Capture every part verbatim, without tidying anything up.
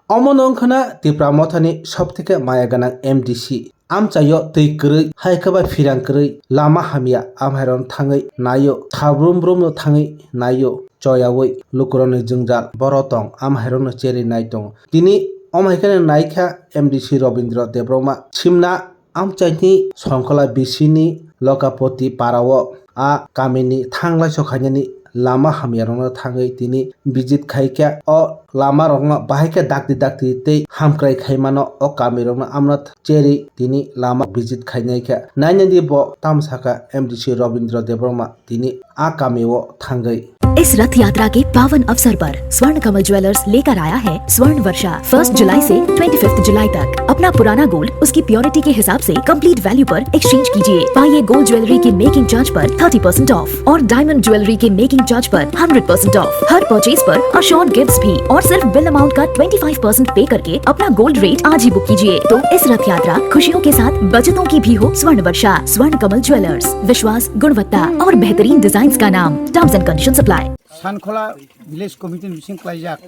Omono wngkhana Tipra Mothani sobtheke maya gwnang M D C. Amchaio twi kwrwi, hai khe bai phirang kwrwi, lama hamya, amhairokno thangwi naio, kha brum brumno thangwi naio, choyaui lukurokni jwngjal boro tong, amhairokno cherwi nai tongo. Tini omhai kheno naikha M D C Robindra Debbarma, simna amchaini Songkhola bisini Lokapoti parao a kamini thanglaiso khainani lama hamyarokno thangwi tini visit khaikha. O lamarokno bahai khe dakti dakti tei hamkrai khaimano o kamirokno amno cherwi tini lama visit khainaikha. Nainani bo tamo sakha M D C Robindra Debbarma tini a kamio thangwi. इस रथ यात्रा के पावन अवसर पर स्वर्ण कमल ज्वेलर्स लेकर आया है स्वर्ण वर्षा। फर्स्ट जुलाई से ट्वेंटी फिफ्थ जुलाई तक अपना पुराना गोल्ड उसकी प्योरिटी के हिसाब से कंप्लीट वैल्यू पर एक्सचेंज कीजिए। पाइए गोल्ड ज्वेलरी के मेकिंग चार्ज पर थर्टी परसेंट ऑफ और डायमंड ज्वेलरी के मेकिंग चार्ज पर हंड्रेड परसेंट ऑफ। हर परचेज पर अश्योर्ड गिफ्ट्स भी और सिर्फ बिल अमाउंट का ट्वेंटी फाइव परसेंट पे करके अपना गोल्ड रेट आज ही बुक कीजिए। तो इस रथ यात्रा खुशियों के साथ बचतों की भी हो। स्वर्ण वर्षा, स्वर्ण कमल ज्वेलर्स, विश्वास, गुणवत्ता और बेहतरीन डिजाइन का नाम। Terms and condition apply. Sankhola village committee ni bising klaijak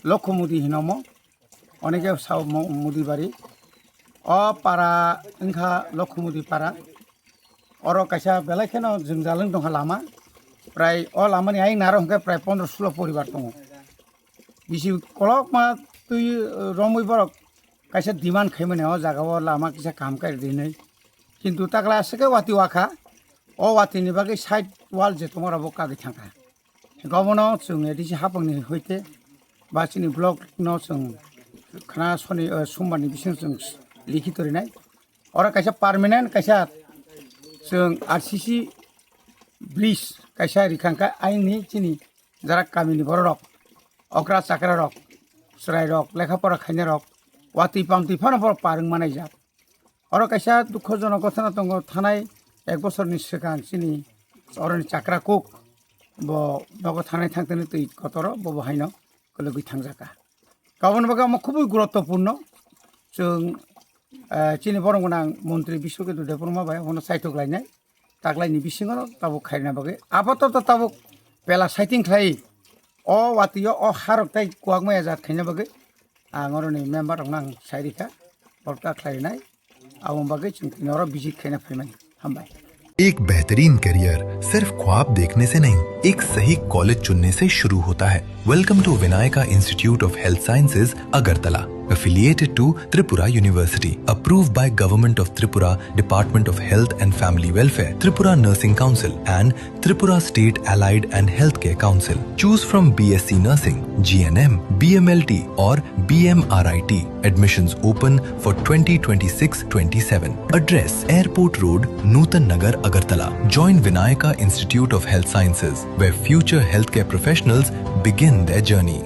Lokho Mudi hinomo, oneke sao mo-, Mudi bari. O para wngkha Lokho Mudi para. Oro kaisa belai kheno jwngjal wng tongkha lama. Prai o lamani ayang naro hwnkhe prai pondro sulo poribar tongo. Bisi kolokma twi, eh, romwi borok kaisa demand khaimani o jaga o lama kisa kaham khe rinwi. Kintu takla aswk khe wati wakha. O watini bagwi side wall je tongmora bo kagwi thangkha. Gobono chwng A D C hapangni hoite ba chini block no chwng khna soni, eh, sombarni bising chwng likhi torinai. Oro kaisa permanent kaisa chwng R C C bridge kaisa rikhangkha aini chini jara kamini bororok, okra chakrarok, chwrairok, lekha pora khainarok, watwi pamtwi phano borok par wng manaijak. Oro kaisa dukhojonok ghotona tongo, thanai ek bosorni swkang chini oroni chakra kuk bo nogo thanai thangtani twi kotoro bobo haino kwlwgwi thangjaka. Aboni bagwi omo khubui guruttopurno. Chwng, eh, chini borok gwnang montri Biswaketu Debbarma bai abono saitok lainai. Taklaini bisingo tabuk khairina bagwi. Apatot tabuk pela saiting khlai. O watwi o, o harok tai kuak maya jat khaina bagwi. Ang oroni member rokno ang sai rikha. Borok ta khlainai. Aboni bagwi chwng tini oro visit khaina phaimani. Hambai. एक बेहतरीन करियर सिर्फ ख्वाब देखने से नहीं, एक सही कॉलेज चुनने से शुरू होता है। Welcome to Vinayaka Institute of Health Sciences, Agartala, affiliated to Tripura University, approved by Government of Tripura, Department of Health and Family Welfare, Tripura Nursing Council, and Tripura State Allied and Healthcare Council. Choose from B S C Nursing, G N M, B M L T, or B M R I T. Admissions open for twenty twenty-six twenty-seven. Address: Airport Road, Nutan Nagar, Agartala. Join Vinayaka Institute of Health Sciences, where future healthcare professionals begin their journey.